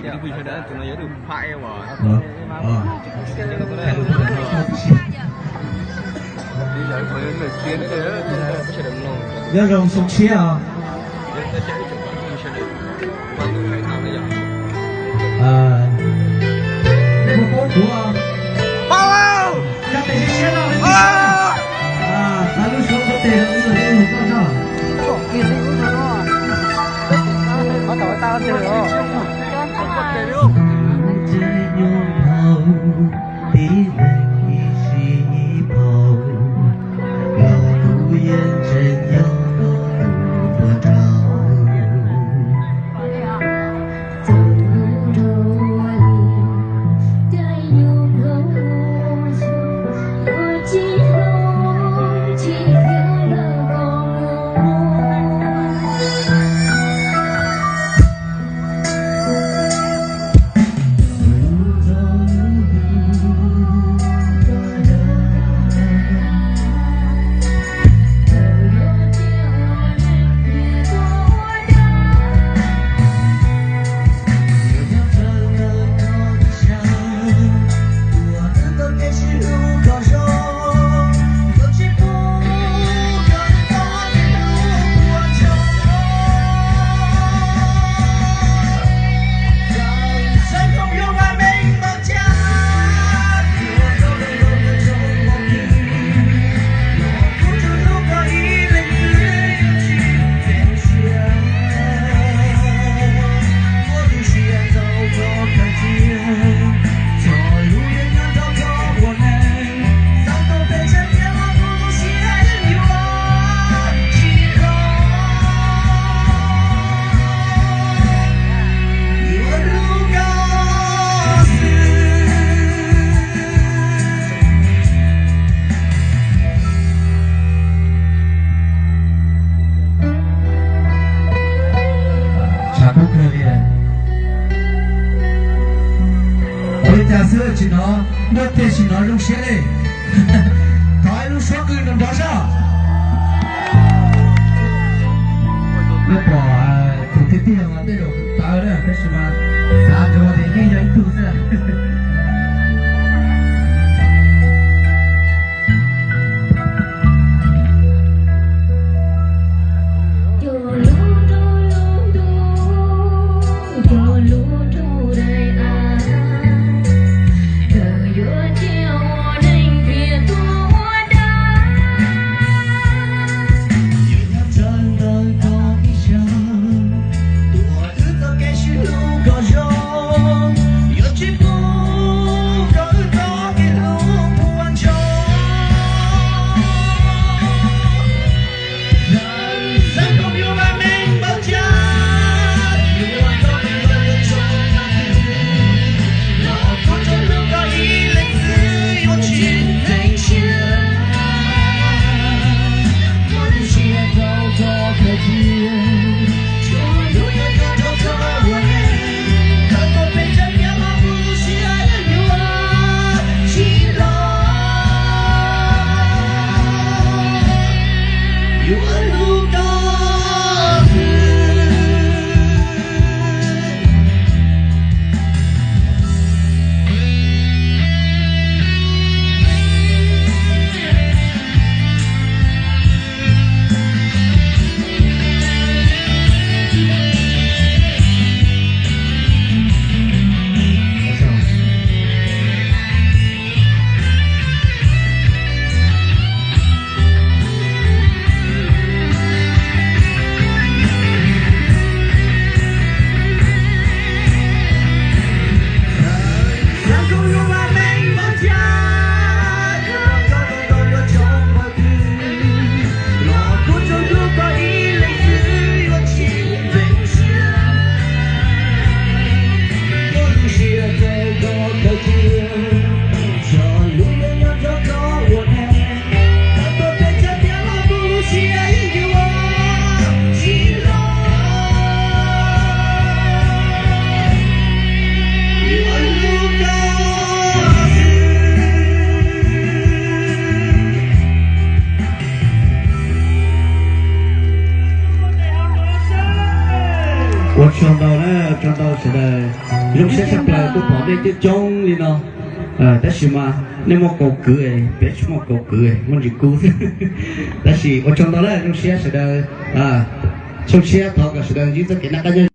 Nyob zoo xyoo tshiab os. Muaj poob kuv, cov tes siab siab no, lub suab kuv tes rau ib lub koj zog. Tib leeg ib sij ib phau, los kuv yeej tseem yog tus puag nraud. Tshav kub kawg li. Ua li cas xwb tsis hnov, nrog tiag tsis hnov zoo siab li. Thov ib lub suab qw nrov nrov soj. Neb pom tus tiag tiag mas tej zaum tawv na, tab sis mas xav ntsoov tias yeej yog ib tug xwb. Ua tsaug ntau na, tsaug ntau sawv daws. Zoo siab tshaj plaws kuj pom nej coob coob li no, tab sis mas nej muaj kaum kwv, peb tsis muaj kaum kwv, muaj ntsis kub xwb. Tab sis ua tsaug ntau na, zoo siab sawv daws, zoo siab thov kom sawv daws ntsib txoj kev noj qab nyob